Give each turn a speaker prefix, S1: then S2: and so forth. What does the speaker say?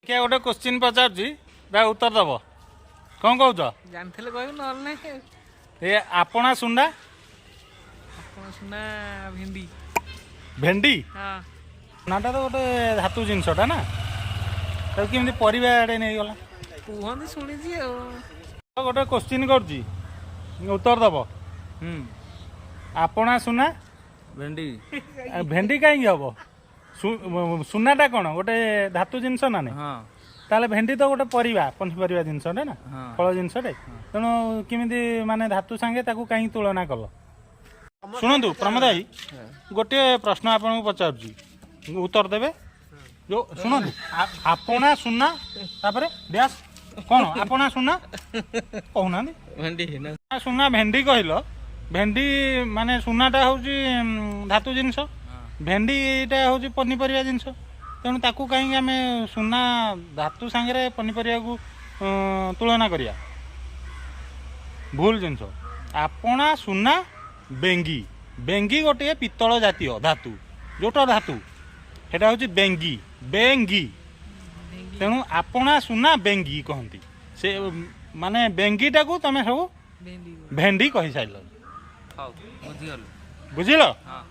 S1: ଦେଖିଆ, ଗୋଟେ କୋଶ୍ଚିନ୍ ପଚାରୁଛି, ତା ଉତ୍ତର ଦବ। କ'ଣ କହୁଛ?
S2: ଜାଣିଥିଲେ କହିବୁ, ନହେଲେ ନାହିଁ।
S1: ଏ ଆପଣା ସୁନା।
S2: ଆପଣ ସୁନା, ଭେଣ୍ଡି।
S1: ଭେଣ୍ଡି?
S2: ହଁ।
S1: ସୁନାଟା ତ ଗୋଟେ ଧାତୁ ଜିନିଷଟା ନା, ତାକୁ କେମିତି ପରିବା ଆଡ଼େ ନେଇଗଲା?
S2: କୁହନ୍ତି, ଶୁଣିଛି ଆଉ।
S1: ଗୋଟେ କୋଶ୍ଚିନ୍ କରୁଛି, ଉତ୍ତର ଦବ। ଆପଣା ସୁନା।
S3: ଭେଣ୍ଡି।
S1: ଆଉ ଭେଣ୍ଡି କାହିଁକି ହବ? ସୁନାଟା କ'ଣ ଗୋଟେ ଧାତୁ ଜିନିଷ ନା ନାଇଁ?
S3: ହଁ।
S1: ତାହେଲେ ଭେଣ୍ଡି ତ ଗୋଟେ ପରିବା, ପନିପରିବା ଜିନିଷଟେ ନା?
S3: ହଁ।
S1: ଫଳ ଜିନିଷଟେ। ତେଣୁ କେମିତି ମାନେ ଧାତୁ ସାଙ୍ଗେ ତାକୁ କାହିଁକି ତୁଳନା କଲ? ଶୁଣନ୍ତୁ ପ୍ରମୋଦ ଭାଇ, ଗୋଟିଏ ପ୍ରଶ୍ନ ଆପଣଙ୍କୁ ପଚାରୁଛି, ଉତ୍ତର ଦେବେ। ଯୋଉ ଶୁଣନ୍ତୁ, ଆପଣା ସୁନା, ତାପରେ ଡ୍ୟାସ୍ କ'ଣ? ଆପଣା ସୁନା କହୁନାହାନ୍ତି।
S3: ଭେଣ୍ଡି ନା?
S1: ସୁନା ଭେଣ୍ଡି କହିଲ। ଭେଣ୍ଡି ମାନେ ସୁନାଟା ହେଉଛି ଧାତୁ ଜିନିଷ, ଭେଣ୍ଡିଟା ହେଉଛି ପନିପରିବା ଜିନିଷ। ତେଣୁ ତାକୁ କାହିଁକି ଆମେ ସୁନା ଧାତୁ ସାଙ୍ଗରେ ପନିପରିବାକୁ ତୁଳନା କରିବା? ଭୁଲ ଜିନିଷ। ଆପଣା ସୁନା ବେଙ୍ଗି। ବେଙ୍ଗି ଗୋଟିଏ ପିତ୍ତଳ ଜାତୀୟ ଧାତୁ, ଯୋଉଟା ଧାତୁ ସେଟା ହେଉଛି ବେଙ୍ଗି, ବେଙ୍ଗି। ତେଣୁ ଆପଣା ସୁନା ବେଙ୍ଗି କହନ୍ତି। ସେ ମାନେ ବେଙ୍ଗିଟାକୁ ତମେ ସବୁ
S2: ଭେଣ୍ଡି।
S1: ଭେଣ୍ଡି କହିସାରିଲଣି।
S3: ହଉ, ବୁଝିଗଲୁ।
S1: ବୁଝିଲ?
S3: ହଁ।